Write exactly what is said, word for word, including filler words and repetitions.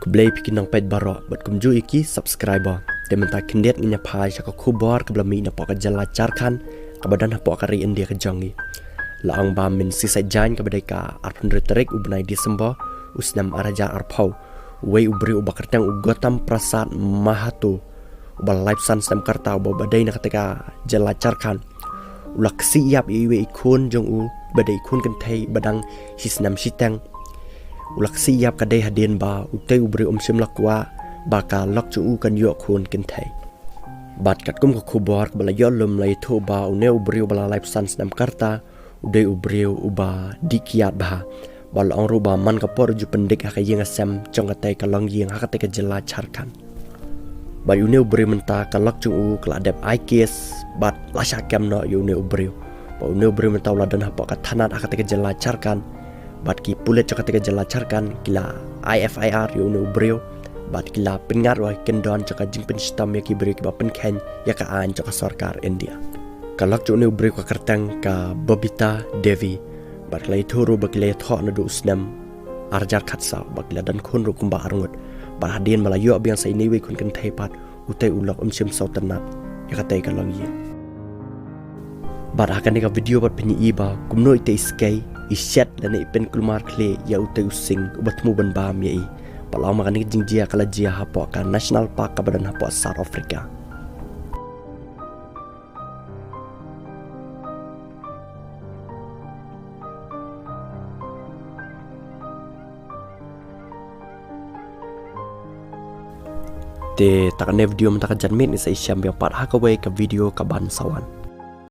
Khublei phi ki nongpeit baroh bad kumjuh ïa ki subscriber. Te mynta khyndiat ngin ïa phai sha ka khubor kaba la mih napoh ka jylla Jharkhand kaba don hapoh ka ri India ka jong ngi. La ong ba mynta shisha jaiñ kaba dei ka arphew hynriew tarik u bnai December u snem ar hajar arphew, uwei u briew uba kyrteng u Gautam Prasad Mahato, uba laiphew san snem ka rta, uba, uba dei na katei ka jylla Jharkhand, u la ksih ïap ïa iwei i khun jong u ba dei i khun kynthei ba dang shi snem shiteng. U la ksih ïap ka dei hadien ba utei u briew um shym la kwah ba ka lok jong u kan ïoh khun kynthei. Bad katkum ka khubor kaba la ïoh lum la ïathuh ba une u briew uba la laiphew san snem ka rta u dei u briew uba dih kiad bha. Bad la ong ruh ba man ka por u ju pyndik ha ka ïing ha sem jong katei ka longïing ha katei ka jylla Jharkhand. Bad une u briew mynta ka lok jong u ka la dep ai case bad la shah kem noh ïa une u briew. Bad une u briew mynta u la don hapoh ka thanat ha katei ka jylla Jharkhand. Bad ki pulit jong katei ka jylla Jharkhand ki la ai F I R ïa une u briew bad ki la pynngat ruh ha ki kyndon jong ka jingpynshitom ïa ki briew kiba pynkheiñ ïa ka aiñ jong ka sorkar India. Ka lok jong une u briew ka kyrteng ka Babita Devi bad ka la ïathuh ruh ba ki la ïathoh naduh u snem ar hajar khatsaw bad ki la don khun ruh kumba arngut. Bad hadien ba la ïoh biang sa ine iwei i khun kynthei pat, utei u lok um shym sngewtynnat ïa katei ka longïing. Bad ha kane ka video pat phin ïohi ba kumno itei i skei i shet lane i pynkulmar khlieh ïa utei u sing uba thmu ban bam ïa i. Bad la ong ba kane ka jingjia ka la jia hapoh ka National Park kaba don hapoh South Africa. Te ta kane video mynta ka janmiet ngin sa ïashem biang pat ha kawei ka video kaban sa wan.